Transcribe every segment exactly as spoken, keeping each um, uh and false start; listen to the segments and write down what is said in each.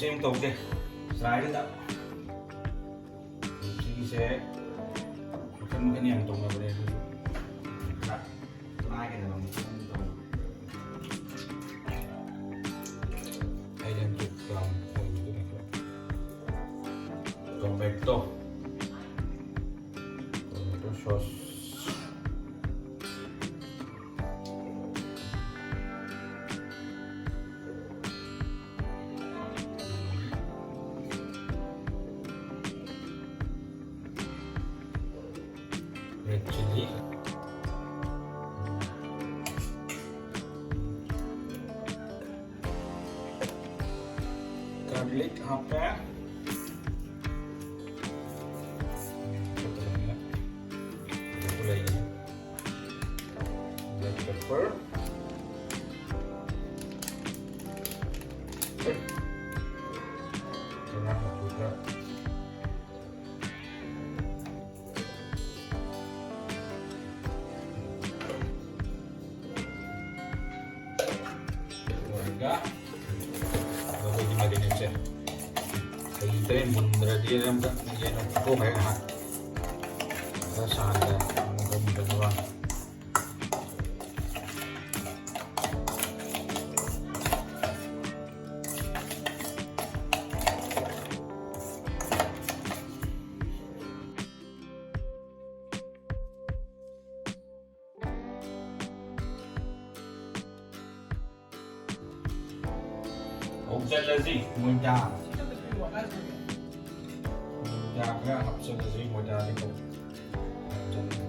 ꯁꯦꯝ ꯇꯧꯒꯦ꯫ ꯆꯥꯏꯁꯤꯗ ꯁꯤꯒꯤꯁꯦ ꯃꯈꯜ ꯃꯈꯜ ꯌꯥꯝ ꯇꯧꯅꯕꯅꯦ, ꯑꯗꯨꯁꯨ ꯈꯔ ꯂꯥꯏꯒꯗꯕ ꯃꯈꯜ ꯑꯃ ꯇꯧꯕ꯫ ꯑꯩꯅ ꯌꯥꯝ ꯇꯧꯕꯗꯨꯅ ꯈꯔ tomato, tomato sauce. Red chili, garlic ꯍꯥꯞꯄꯦ꯫ Black pepper꯫ ꯈꯔ ꯍꯥꯞꯄꯒ ꯂꯣꯏꯔꯒ ꯑꯩꯈꯣꯏꯒꯤ ꯃꯥꯏꯔꯦꯟꯁꯦ ꯍꯩꯇ꯭ꯔꯦ, ꯃꯨꯟꯗ꯭ꯔꯗꯤ ꯑꯝꯇ ꯌꯦꯟ ꯐꯨꯠꯇꯣꯛꯈ꯭ꯔꯦ ꯉꯥꯏꯍꯥꯛ꯫ ꯈꯔ ꯁꯥꯍꯟꯗ꯭ꯔꯦ, ꯑꯃꯨꯛ ꯃꯨꯟꯗꯅꯕ꯫ ꯍꯧꯖꯤꯜꯂꯁꯤ ꯃꯣꯏꯗꯥ꯫ ꯃꯣꯏꯗꯥ ꯈꯔ ꯍꯥꯞꯆꯤꯜꯂꯁꯤ, ꯃꯣꯏꯗꯥꯗꯤ ꯍꯥꯞꯆꯤꯜꯂꯁꯤ꯫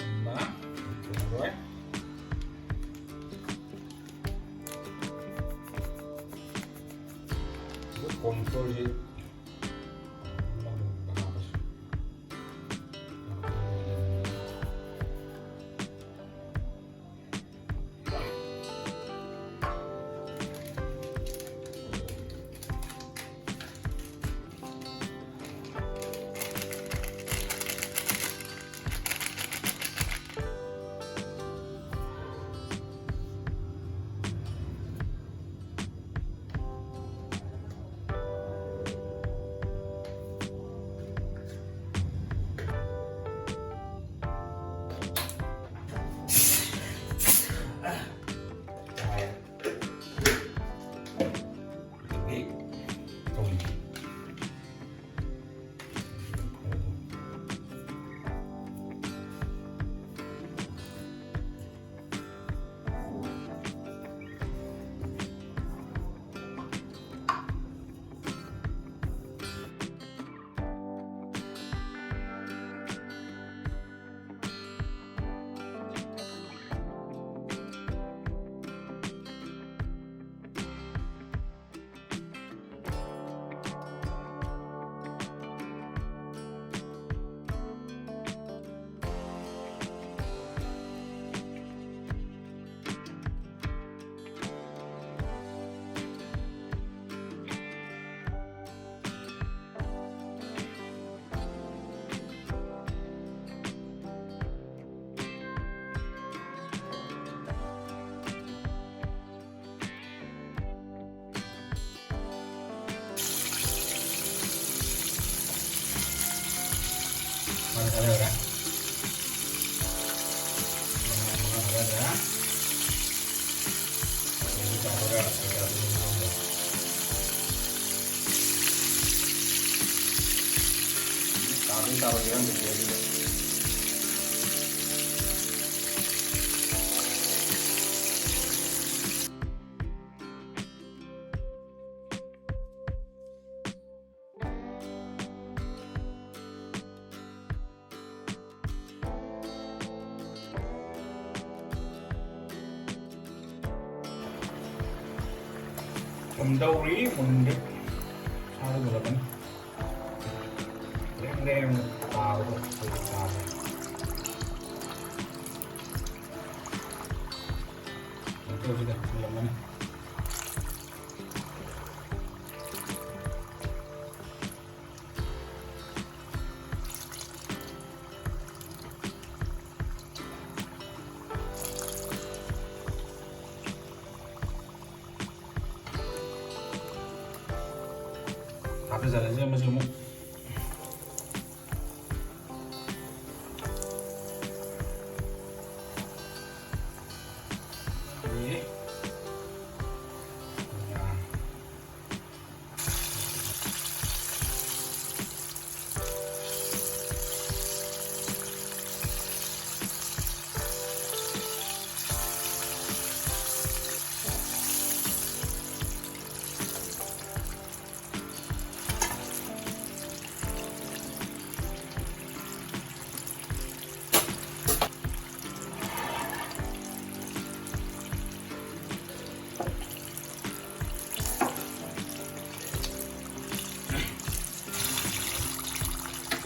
ꯑꯃ, ꯊꯣꯡꯉꯔꯣꯏ꯫ ꯑꯗꯨ ꯀꯣꯔꯟ ꯐ꯭ꯂꯣꯔꯁꯤ ꯑꯃꯒ ꯍꯥꯞꯄꯁꯤ꯫ ꯇꯧꯔꯤ꯫ ꯃꯥꯅ ꯊꯥꯗꯔꯒ꯫ ꯃꯉꯥ, ꯃꯉꯥ ꯊꯥꯗꯔꯒ꯫ ꯑꯗꯒꯤ ꯇꯥꯕꯒ ꯀꯩꯀꯥꯗꯣ ꯑꯗꯨꯝ ꯌꯣꯝꯕ꯫ ꯇꯥꯗꯣꯏ ꯇꯥꯔꯣꯏꯗꯣꯏꯔ ꯈꯪꯗꯦ ꯑꯗꯨꯗꯤ꯫ ꯁꯨꯝ ꯇꯧꯔꯤ, ꯃꯨꯟꯗꯦ꯫ ꯁꯥꯗꯤ ꯃꯨꯜꯂꯛꯀꯅꯤ꯫ ꯂꯦꯡ ꯂꯦꯡ ꯇꯥꯕꯗꯣ ꯑꯩꯈꯣꯏꯒꯤ ꯇꯥꯕ꯫ ꯀꯩꯅꯣ ꯇꯧꯔꯤꯗ, ꯃꯨꯜꯂꯝꯃꯅꯤ꯫ ꯍꯥꯞꯆꯜꯂꯁꯦ ꯑꯃꯁꯨ ꯑꯃꯨꯛ꯫ ꯑꯦ꯫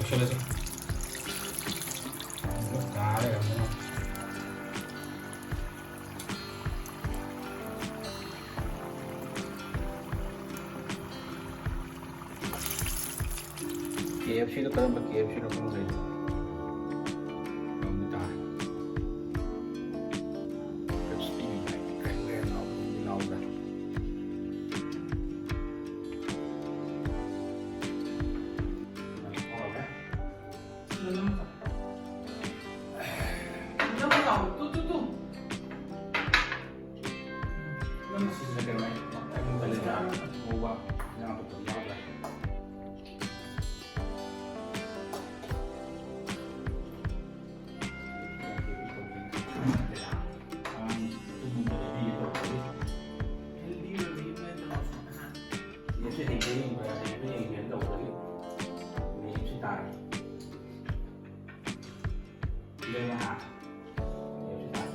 ꯆꯠꯂꯁꯤ꯫ ꯀꯥ ꯂꯩꯔꯝꯗꯅ꯫ ꯀꯦ ꯑꯦꯐ ꯁꯤꯗ ꯀꯔꯝꯕ ꯀꯦ ꯑꯦꯐ ꯁꯤꯅꯣ ꯈꯪꯗ꯭ꯔꯦ꯫ ꯌꯥꯝꯗꯤ ꯇꯥꯔꯦ꯫ ꯀ꯭ꯔꯤꯁꯄꯤ ꯀ꯭ꯔꯦꯛ ꯀ꯭ꯔꯦꯛ ꯂꯥꯎꯕꯗꯤ ꯂꯥꯎꯗ꯭ꯔꯦ꯫ ꯁꯤꯗ ꯅꯝꯃꯨ ꯆꯥꯎ꯫ Two, two, two. ꯅꯪ ꯁꯤꯁꯤꯅ ꯀꯩꯅꯣ ꯍꯥꯏ? ꯀꯂꯦꯖꯥ ꯉꯧꯕ, ꯏꯟꯖꯥꯡ ꯑꯇꯣꯞꯄ ꯌꯥꯎꯗ꯭ꯔꯦ꯫ ꯑꯉꯥꯡ ꯇꯨꯝꯕꯗ ꯄꯤꯒꯦ ꯇꯧꯕꯒꯤ꯫ ꯍꯦꯜꯗꯤ ꯑꯣꯏꯕꯒꯤ ꯅꯠꯇ꯭ꯔꯣ? ꯍꯥ? ꯃꯦꯞꯁꯦ ꯍꯩꯇꯦ ꯌꯦꯡꯕ ꯌꯥꯗꯦ, ꯍꯩꯇꯦ ꯌꯦꯡꯒꯦꯅ ꯇꯧꯕꯗꯒꯤ ꯃꯦꯞꯁꯦ ꯇꯥꯔꯦ꯫ ꯁꯤꯗ ꯍꯥ? ꯃꯦꯞꯁꯦ ꯇꯥꯔꯦ꯫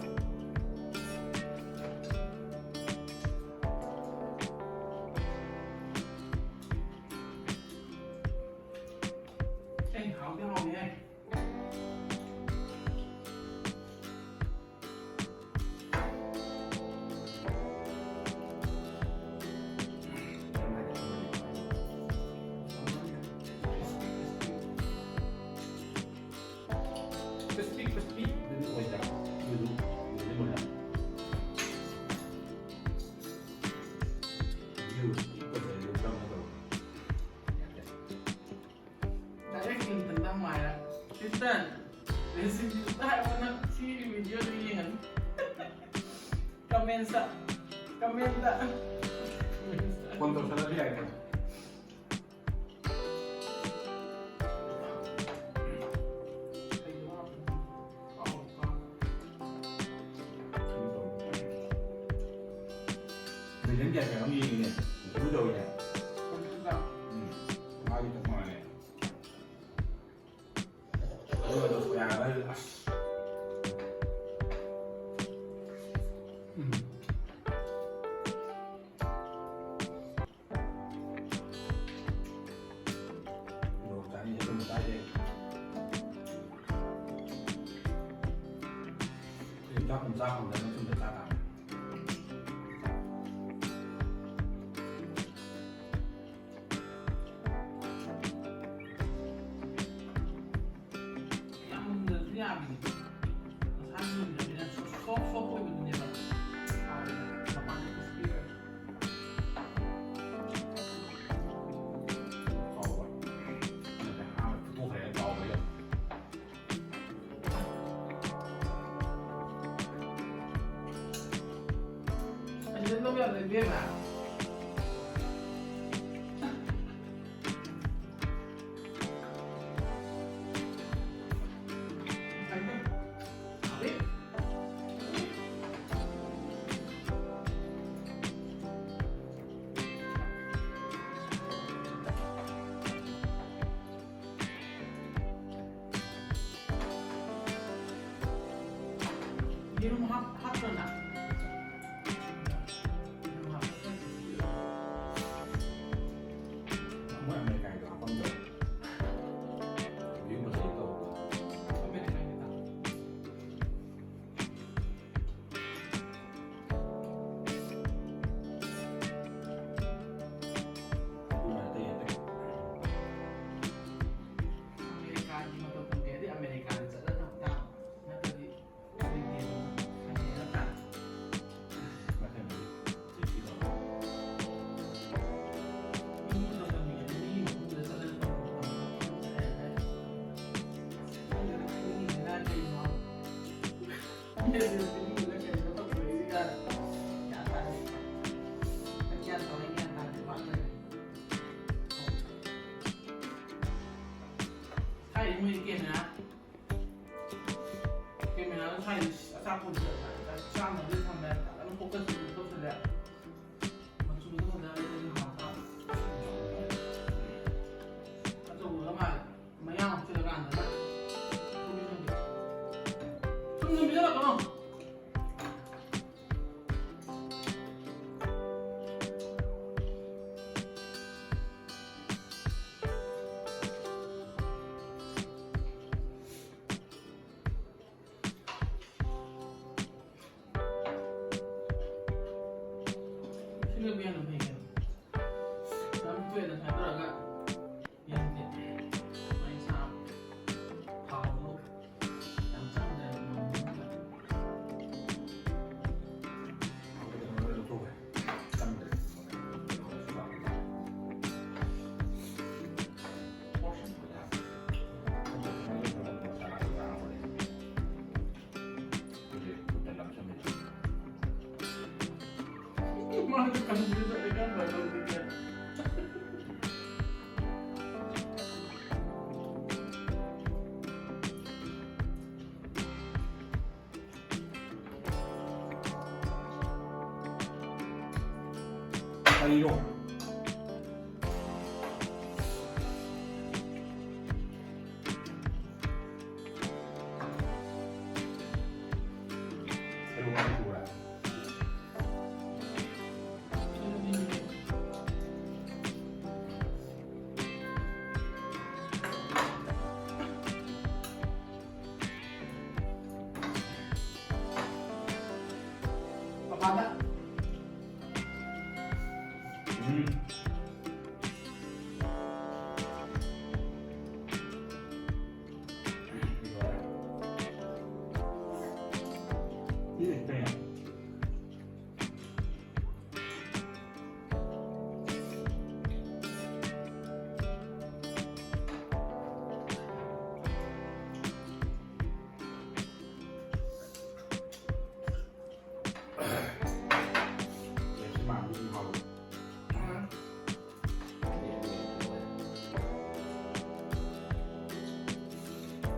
ꯑꯦ, ꯍꯥꯎꯗꯤ ꯍꯥꯎꯅꯤꯍꯦ꯫ ꯀ꯭ꯔꯤꯁꯄꯤ ꯀ꯭ꯔꯤꯁꯄꯤ ꯑꯗꯨꯗꯤ ꯑꯣꯏꯗ꯭ꯔꯥ? ꯑꯗꯨꯗꯨ ꯑꯣꯏꯗꯤ ꯑꯣꯏꯔꯦ꯫ ꯚ꯭ꯌꯨ ꯄꯤꯛꯄꯁꯦ ꯑꯗꯨꯝ ꯆꯪꯒꯗꯧꯕ꯫ ꯌꯥꯗꯦ꯫ ꯗꯥꯏꯔꯦꯛ ꯀ꯭ꯂꯤꯟꯇꯟꯗ ꯑꯃꯨꯛ ꯍꯥꯏꯔꯦ꯫ ꯀ꯭ꯂꯤꯟꯇꯟ, ꯔꯦꯁꯤꯄꯤꯗꯨ ꯍꯥꯏꯔꯛꯑꯣ, ꯅꯪ ꯁꯤꯒꯤ ꯚꯤꯗꯤꯑꯣꯗꯨ ꯌꯦꯡꯉꯅꯤ꯫ ꯀꯃꯦꯟꯁꯇ, ꯀꯃꯦꯟꯇ꯫ ꯐꯣꯟ ꯇꯧꯁꯜꯂꯁꯨ ꯌꯥꯏ ꯀꯩꯅꯣ꯫ ꯃꯤꯂꯤꯌꯟ ꯀꯌꯥ ꯀꯌꯥꯅꯣ ꯌꯦꯡꯉꯤꯅꯦ, ꯏꯟꯇꯔꯚ꯭ꯌꯨ ꯇꯧꯋꯤꯅꯦ꯫ ꯎꯝ, ꯃꯥꯒꯤ ꯇꯣꯉꯥꯟꯅ꯫ ꯑꯗꯨꯒ ꯗꯣꯁ ꯀꯌꯥ ꯍꯥꯏꯔꯤ? ꯑꯁ꯫ ꯎꯝ꯫ ꯃꯣꯔꯣꯛ ꯆꯥꯅꯤꯡꯉꯦ, ꯑꯗꯨꯝ ꯆꯥꯏꯁꯦ꯫ ꯆꯥꯛ ꯆꯥ ꯐꯪꯗꯕꯅ ꯆꯨꯝꯅ ꯆꯥ ꯇꯥꯕꯅꯤ꯫ ꯌꯥꯝ ꯃꯨꯟꯗ꯭ꯔꯁꯨ ꯌꯥꯕꯅꯤ꯫ ꯃꯁꯥꯒꯤ ꯃꯨꯟꯗ꯭ꯔꯕꯅꯤꯅ ꯁꯣꯐ ꯁꯣꯐ ꯑꯣꯏꯕꯗꯨꯅꯦꯕ꯫ ꯍꯥꯎꯕꯅꯦ꯫ ꯃꯄꯥꯟꯗ crispy ꯑꯣꯏꯔꯁꯨ꯫ ꯍꯥꯎꯕ꯫ ꯍꯥꯟꯅ ꯐꯨꯠꯇꯣꯛꯈ꯭ꯔꯦ, ꯍꯥꯎꯕ ꯌꯥꯝ꯫ ꯑꯁꯤꯗ ꯂꯧ ꯌꯥꯗ꯭ꯔꯦ, ꯏꯕꯦꯝꯃ꯫ ꯌꯦꯔꯨꯝ ꯍꯥꯞ-, ꯍꯥꯞꯇ꯭ꯔꯣ ꯅꯪ? ꯌꯦꯔꯨꯝ ꯍꯥꯞꯄ ꯃꯣꯏ ꯑꯃꯦꯔꯤꯀꯥꯒꯤꯗꯣ ꯍꯥꯞꯄꯝꯗ꯭ꯔꯣ? ꯌꯨꯝ ꯃꯆꯩ ꯇꯧꯕꯗꯣ꯫ ꯑꯃꯦꯔꯤꯀꯥꯒꯤꯗꯣ꯫ ꯑꯗꯨꯅ ꯑꯇꯩ ꯑꯇꯩ꯫ ꯑꯃꯦꯔꯤꯀꯥꯒꯤ ꯃꯇꯧ ꯇꯝꯒꯦ ꯍꯥꯏꯗꯤ ꯑꯃꯦꯔꯤꯀꯥꯗ ꯆꯠꯂ ꯇꯝ ꯇꯥꯕ꯫ ꯅꯠꯇ꯭ꯔꯗꯤ ꯎꯄꯥꯏ ꯂꯩꯇꯦ꯫ ꯅꯠꯇ꯭ꯔꯥ? ꯃꯊꯪꯗꯤ ꯆꯠꯈꯤꯗꯧꯔꯦ꯫ ꯃꯤ ꯃꯇꯧ ꯇꯝꯒꯦ ꯍꯥꯏꯗꯤ ꯃꯤꯒꯤ ꯃꯐꯝꯗꯨꯗ ꯆꯠꯂꯒ ꯇꯝ-, ꯇꯝ-, ꯇꯝ-, ꯆꯠꯂꯦ ꯍꯥꯏ꯫ ꯈꯪꯗꯦꯗ, ꯃꯤꯒꯤ ꯂꯥꯏꯅꯥ ꯀꯩꯅꯣ꯫ ꯊꯥꯏꯅ ꯃꯣꯏ ꯀꯦꯃꯦꯔꯥ, ꯀꯦꯃꯦꯔꯥꯗꯣ ꯊꯥꯏꯅ ꯑꯆꯥꯄꯣꯠ ꯆꯥꯝꯃꯗꯤ ꯊꯝꯃꯦ, ꯐꯖꯅ focus ꯇꯧꯁꯜꯂꯦ꯫ ꯃꯆꯨꯗꯣ ꯐꯖꯅ ꯂꯩꯇ꯭ꯔꯗꯤ ꯍꯥꯎꯇꯕ꯫ ꯑꯆꯧꯕꯗꯣ ꯃꯥꯜꯂꯦ꯫ ꯃꯌꯥꯝ ꯍꯥꯞꯆꯤꯜꯂꯀꯥꯟꯗꯅ ꯊꯨꯝ ꯊꯨꯝ ꯊꯨꯝ ꯄꯤꯖꯜꯂꯛꯀꯅꯣ꯫ ꯀꯨꯏꯅ ꯊꯥꯗꯔꯒ ꯌꯦꯟꯁꯦ ꯃꯩ ꯁꯥꯕ ꯊꯥꯎꯗꯣ ꯌꯥꯝ ꯆꯪꯗ꯭ꯔꯦꯕ ꯃꯨꯟꯕꯗ꯫ ꯊꯥꯎꯗꯣ ꯂꯣꯏ ꯂꯧꯊꯣꯛꯈ꯭ꯔꯦ꯫ ꯆꯪꯗ꯭ꯔꯦ꯫ ꯀꯔꯤꯅꯣ? ꯎꯝ꯫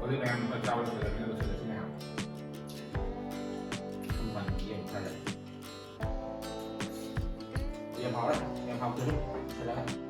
ꯍꯧꯖꯤꯛ ꯃꯌꯥꯝ ꯆꯥꯕ ꯂꯣꯏꯔꯕꯅꯤꯅ ꯂꯣꯏꯁꯤꯜꯂꯁꯤ ꯃꯌꯥꯝ꯫ ꯊꯨꯝ ꯃꯅꯝ ꯌꯦꯡ ꯈꯔ ꯂꯩ꯫ ꯌꯥꯝ ꯍꯥꯎꯔꯦ, ꯌꯥꯝ ꯍꯥꯎꯇ꯭ꯔꯁꯨ ꯂꯣꯏꯁꯤꯜꯂꯒ꯫